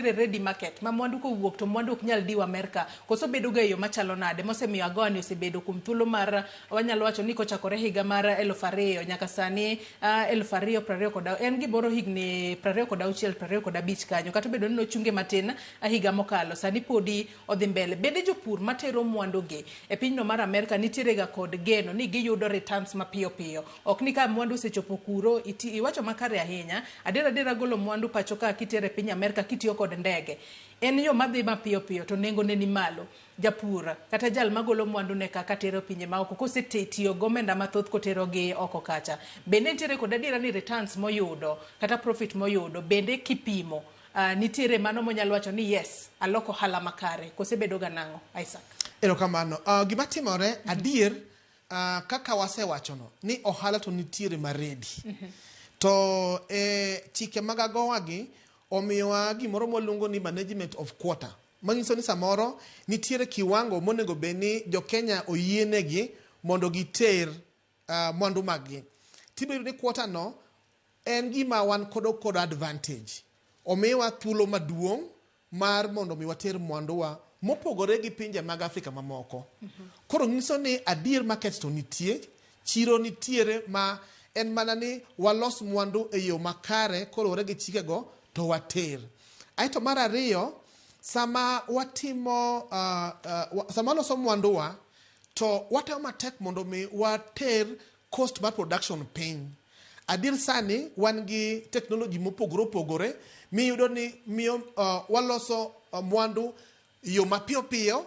Ready market ma mwandu kowuok to mwandu ok nyal diwo Amerka koso bedo ga e yo machalo nade mosemiyo AGOA ni osebedo kuom thuolo mar wanyalo wacho ni kochakore higa mar 2000 nyaka sani 2020 kod en gimoro higni 26, 25 kanyo. Kata obedo ni nochunge matin higa mokalo, sani podi odhi mbele. Bende jopur matero mwandu gi e pinyno mar Amerka nitiere ga kod geno ni giyudo returns mapiyo piyo? Ok ni ka mwandu osechopo kuro iti, iwacho makare ahinya. Adier adiera, golo mwandu pacho ka kitero e piny Amerka kitiyo kod ndege en yo madhi mapiyo piyo to nengo ne ni malo. Japur kata jal magolo mwandu ne ka katero pinje maoko kosetiyo gomenda mathoth kotero gi oko kacha, bende nitiere kod adiera ni returns moyudo kata profit moyudo bende kipimo nitiere mano monyalo wacho ni yes, aloko ohala makare, kose bedo ga nang'o, Isaac? Erokamano. Gima timore adier, kaka wasewachono ni ohala to nitiere maredi to e chike mag AGOA gi omiyowa gimoro mwaluongo ni management of quota, manyiso ni samoro nitiere kiwango monego bed ni jo Kenya oyienegi mondo giter mwandu mag-gi. Tibiro yudo ni quota no en gima wan kodo kod advantage, omiwa thuolo maduong' mar mondo mi water mwanduwa mopogore gi pinje mag Afrika mamoko. Koro nyiso ni adier market to nitie, chiro nitiere, ma en mana ni walos mwandu e yo makare koluwore gi chikego to water. Aeto mar ariyo, sama watimo sama waloso mwanduwa to watemo matek mondo mi water cost mar production piny. Adier sani wan gi technology mopogore opogore miyudo ni miyo waloso mwandu yo mapiyo piyo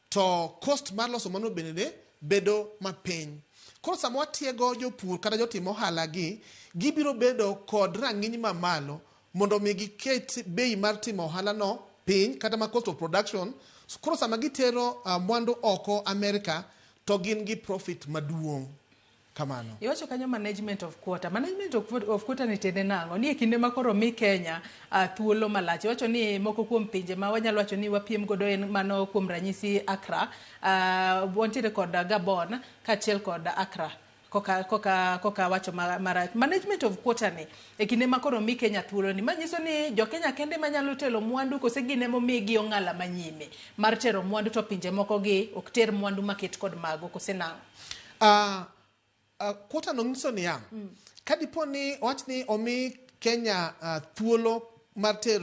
to cost mar loso mwandu bende bedo mapiny. Koro sama watiego jopur kata jotim ohala gi, gibiro bedo kod rang'iny mamalo mondo mi giket bei mar timo ohala no piny kata ma cost of production. Koro sama gitero mwandu oko Amerika to gin gi profit maduong' kamano. Iwacho kanyo management of quota. Management of quota ni tiende nang'o? Ni e kinde ma koro mi Kenya thuolo malach. Iwacho ni moko kuom pinje ma wanyalo wacho ni wapiem godo en mano, kuom ranyisi Accra. Wantiere kod Gabon kaachiel kod Accra. Koka wacho marach. Management of quota ni e kinde ma koro mi Kenya thuolo ni manyiso ni jo Kenya kende manyalo tero mwandu, kose gin emomigi ong'ala manyime mar tero mwandu to pinje moko gi ok ter mwandu maket kod mago, kose nang'o? Quota no nyiso niya, ka dipo ni wach ni omi Kenya thuolo mar tero